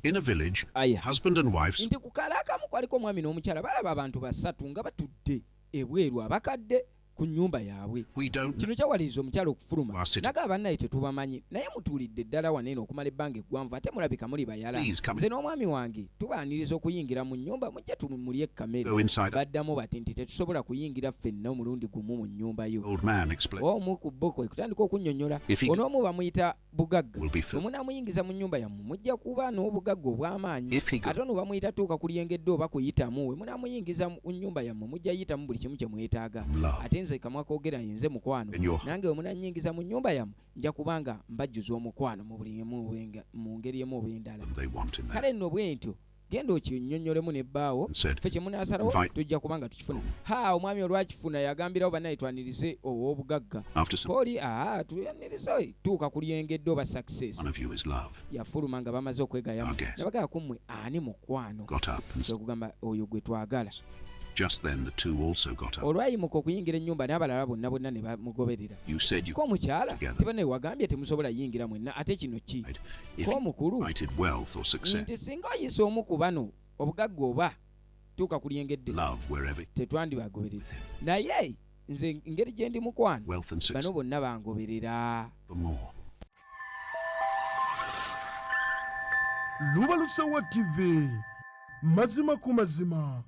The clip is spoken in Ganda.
In a village, Aya. husband and wife Nti ku kaalo akamu kwaliko omwami n'omukyala, balaba abantu basatu nga batudde ebweru, abakadde, ku nnyumba yaabwe. We don't Kino kyawaliriza omukyala okufuluma. Our city. Naga, bannaye, tetubamanyi, naye mutuulidde ddala wano eno okumala ebbanga eggwanvu, ate mulabika muli bayala. Please come. Nze n'omwami wange tubaaniriza okuyingira mu nnyumba, mujje tumulye ekkamere. Go inside. Baddamu bati nti tetusobola kuyingira ffenna omulundi gumu mu nnyumba yo. Old man explained. Omu ku bo kwe kutandika okunnyonnyola. If he Ono omu bamuyita Bugagga. will be filled. Omunaamuyingiza mu nnyumba yammwe, mujja kuba n'obugagga obw'amaanyi. If he Ate ono bamuyita Tuuka Kulyengedde oba Kuyitamu. We munaamuyingiza mu nnyumba yammwe, mujja yitamu buli kimu kye mwetaaga. Love Ate nze kamwa koogera, yenze Mukwano. in your Nange we munanyingiza mu nnyumba yammwe, nja kubanga mbajjuza omukwano mu buli emu mu ngeri emu oba endala. They want in that. Kale nno bwe ntyo genda okinnyonnyolemu nebbaawo. And said, Ffe kye munaasalawo Invite- tujja kubanga tukifuna. Ha, omwami olwakifuna yagambirawo, bannaye, twanirize ow'obugagga. After some Kooli aa, tuyanirize Tuuka Kulyengedde oba Success. one of you is love. Yafuluma nga bamaze okwegayamu. Our guest Nabagamba, kummwe ani mukwano? Got up and Kwe kugamba, oyo gwe twagala. Just then the two also got up. Olwayimuka okuyingira ennyumba, n'abalala bonna bonna ne bamugoberera. You said you Ko omukyala, Together. tibanaye wagambye temusobola yingira mwenna, ate kino ki? If Ko you omukulu invited wealth or success, nti singa oyisa omu ku bano obugagga oba Tuuka Kulyengedde, love wherever tetwandibagoberera. With him. Naye nze engeri gye ndi mukwano, Wealth and bano success bonna bangoberera. For more. Lubalusewa TV, mazima ku mazima.